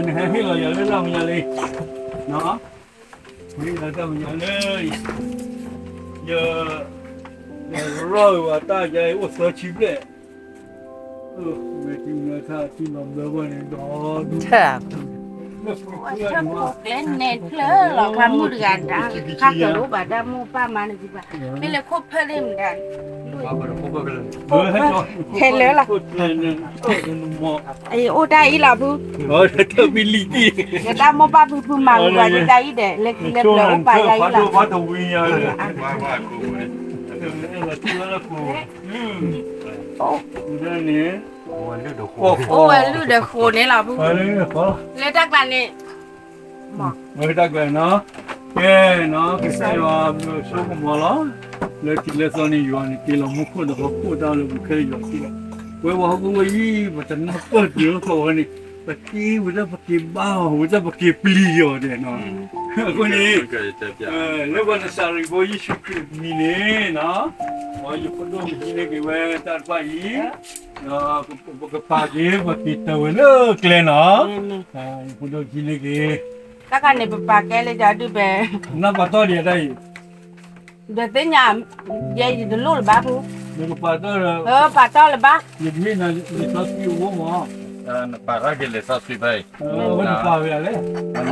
နဟဲဟ့ၣ်လီၤယၤလၢတၢ်မဲာ်ညါလံ, ဟ့ၣ်လီၤတၢ်မဲာ်ညါလၢ ယ ယရၢၢ်ဝဲတၢ်ယါအံၤအိၣ်သၢဆံဘျဲၣ်, မ့ၢ်ထံၣ်ထၢၣ်ထံလီၤဘျၢဘၣ်န့ၣ်ဒီး ဆၢ ကျဲနဲၣ်ချၢလီၤ ပှၤမုၢ်တဂၤဒၣ် ခါကၢၤအိၣ်ဘၣ်တၢ်မိၢ်ပၢ်မၤန့ၣ် မ့ၢ်လဲၤခိၣ်ဖၢၣ်န့ၣ်မတၤ ဟဲလၢလီၤ, အိၣ်တၢ်အံၤလီၤဖု, ယတၢ်မိၢ်ပၢ်ဖုဖုမၤဝံၤဘၣ်ယတၢ်အံၤဒီး လဲၤခံလဲၤကျၢၤအိၣ်ဘၣ်ယၤအံၤလီၤ, အိၣ်ဝဲလုၢ်ဒီးဃိန့ၣ်လီၤဖု, လၢတၢ်ကျါန့ၣ် မ့ၢ်တၢ်ကျဲၤနီၤ, ကဲနီၤ ကစၢ်ယွၤဘျုးဆိကမီၤလီၤ, လၢခံလၢသီန့ၣ် ယွၤန့ၣ် တ့လီၤမူခိၣ်ဒီးဟီၣ်ခိၣ်တၢ်လၢပူၤခဲလၢာ်ယွၤစံးလီၤ, ပဝဲပှၤဟီၣ်ခိၣ်ဖိအံၤ ပတနၢ်ပၢၢ်တုၤလၢဃီဝဲန့ၣ်, ပက့ၤဝံၤတၢ်ပက့ၤဘါအီၤ ဝံၤတၢ်ပက့ၤပျံၤအီၤဒဲးနီၤ, အဃိန့ၣ် လၢပှၤနစၤရ့းဖိယ့ၣ်ၡူးခရံာ်အမံၤန့ၣ်နီၤ, ယဖိဒိၣ်ကဟံးန့ၢ်က့ၤဝဲတၢ်တဖၣ်အံၤ ဒီးပကပာ်က့ၤ ပက့ၤတၢၢ်ဝဲလၢကျဲနီၤ, ယဖိဒိၣ်ကဟံးန့ၢ်က့ၤ, တၢ်ခါန့ၣ် ပပာ်ကဲလၢယၤဒုးပဲ, နပာ်တီၢ်ဒံးတၢ်အံၤ, ဒီးသ့ၣ်ညါ, ယဲယတလိၣ်လၢၤဘၣ်ဖု, နကပာ်တီၢ်ဒီး, ပာ်တီၢ်လၢၤဘၣ်, ယကဟ့ၣ်နၤလံာ်စီဆှံအဝဲမး, နပာ်ထီၣ်က့ၤလံာ်စီဆှံဖဲအံၤ, မ့ၢ်တပာ်ဝဲဒၣ်လဲၣ်,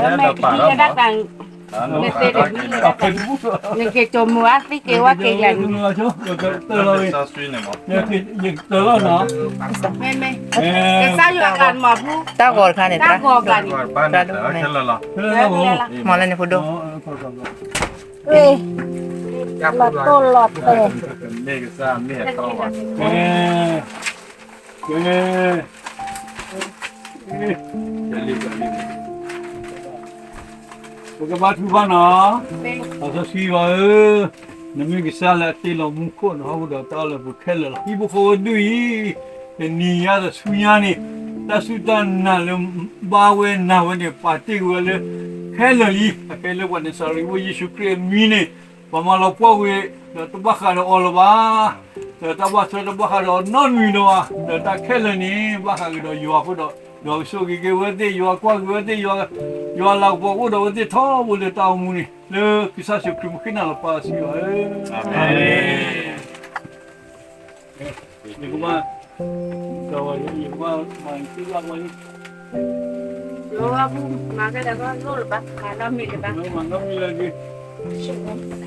နက့ၤကၠိမိၤအါသံက့ၤဝဲက့ၤယၤန့ၣ်, ယကတၢၢ်လီၤ, မ့မ့ၢ်, ကစၢ်ယွၤအကျါန့ၣ်မ့ၢ်ဖု, တၢ်ဂီၤတခါန့ၣ်, တၢ်ဂီၤအကျါန့ၣ်, မ့ၢ်လၢန့ၣ်ဖိဒိၣ်, လီၤတိၢ်လီၤတဲာ် ပကဘါထုကဖၣ်နီၤ, ပၢ်စီဆှံယွၤဧၢ, နမ့ၢ်ကစၢ်လၢအတ့လီၤမူခိၣ်ဒီးဟီၣ်ခိၣ်ဒီးတၢ်အီၣ်လၢပူၤခဲလၢာ်လီၤ. ဟံၣ်ဖိဃီဖိဒူၣ်အံၤ, တနံၤညါဒီးဆူညါန့ၣ်, တၢ်စူၢ်တၢ်နာ်လၢဘါဝဲနၤဝဲန့ၣ် ပာ်တ့ၢ်ဝဲလၢခဲလၢာ်လံ. အခဲလၢာ်ပှၤနစၤရ့းဖိယ့ၣ်ၡူးခရံာ်အမံၤန့ၣ်, ပမၤလီၤပှီၢ်ဝဲ, ဒီးတဘၣ်ဃးဒီးအီၤလၢၤဘၣ်, ဒီးတၢ်ဘၣ်ထွဲတဘၣ်ဃးဒီးအီၤနီတမံၤလၢၤဘၣ်, ဒီးတၢ်ခဲလၢာ်န့ၣ် ဘၣ်ဃးကဒီးယွၤအဃိဒီး, ယွၤကဆိၣ်ဂ့ၤက့ၤဝဲသ့ၣ်, ယွၤကွၢ်က့ၤဝဲသ့ၣ်, ယွၤလၤကပီၤအိၣ်ဒီးဝဲသ့ၣ်ထီဘိလၢတၢ်အိၣ်မူန့ၣ်, လၢကစၢ်ယ့ၣ်ၡူးခရံာ်မုၢ်ဃ့ၢ်နၤလီၤ ပၢ်စီဆှံယွၤဧၢ, အၤမ့ၣ်. ယကဘၣ်, ယကဘၣ်မၤသံလီၤဝဲလံ, ယကဘၣ်မၤကဲဒီးကလိၣ်လၢၤဘၣ်, မၤနီတမံၤလၢၤဘၣ်, မၤနီတမံၤလၢၤဘၣ်,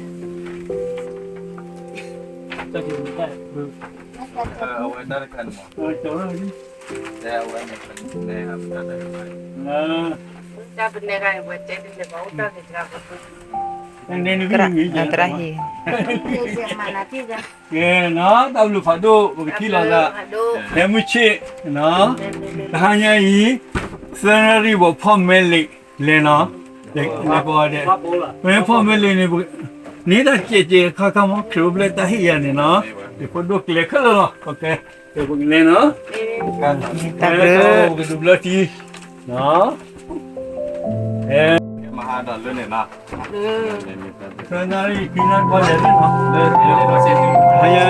တၢ်တခါန့ၣ်မး, အဝဲတၢ်တခါန့ၣ်မး, တၢ်ပနဲဂၤန့ၣ် ဝဲတဲဒ်လဲၣ်ပှၤအိၣ်တၢ်ဂ့ၤတဂၤ, သရၣ်ဟံၣ်, ကဲနီၤ, တၢ်ဘျုးဖးဒိၣ် ပကထံၣ်လိာ်သး, ဟဲမုၢ်ဆ့ၣ်, တဟါညါအံၤ, သရၣ်ရံၣ်ဘီဖီၣ်မဲလ့းလဲၤနီၤ, လဲၤကိးဂၤဒဲး, မ့ၢ်ဖီၣ်မဲလ့းန့ၣ်, န့ၢ်တၢ်ကဲးကဲးခါခါမး ခရံာ်အိၣ်ဖျဲၣ်တၢ်ဟ့ၣ်ယၤန့ၣ်နီၤ, ယဖိဒိၣ်ကျဲခဲလၢာ်လီၤ, ပကလဲၤနီၤ, ပကဒုးဘျၢထံ မဟါဒီးလၢန့ၣ်နီၤ, သၢနၣ်ရံၣ်ခံနၣ်ရံၣ်ပှၤလဲၤလၢနီၤ, ဟါယၤ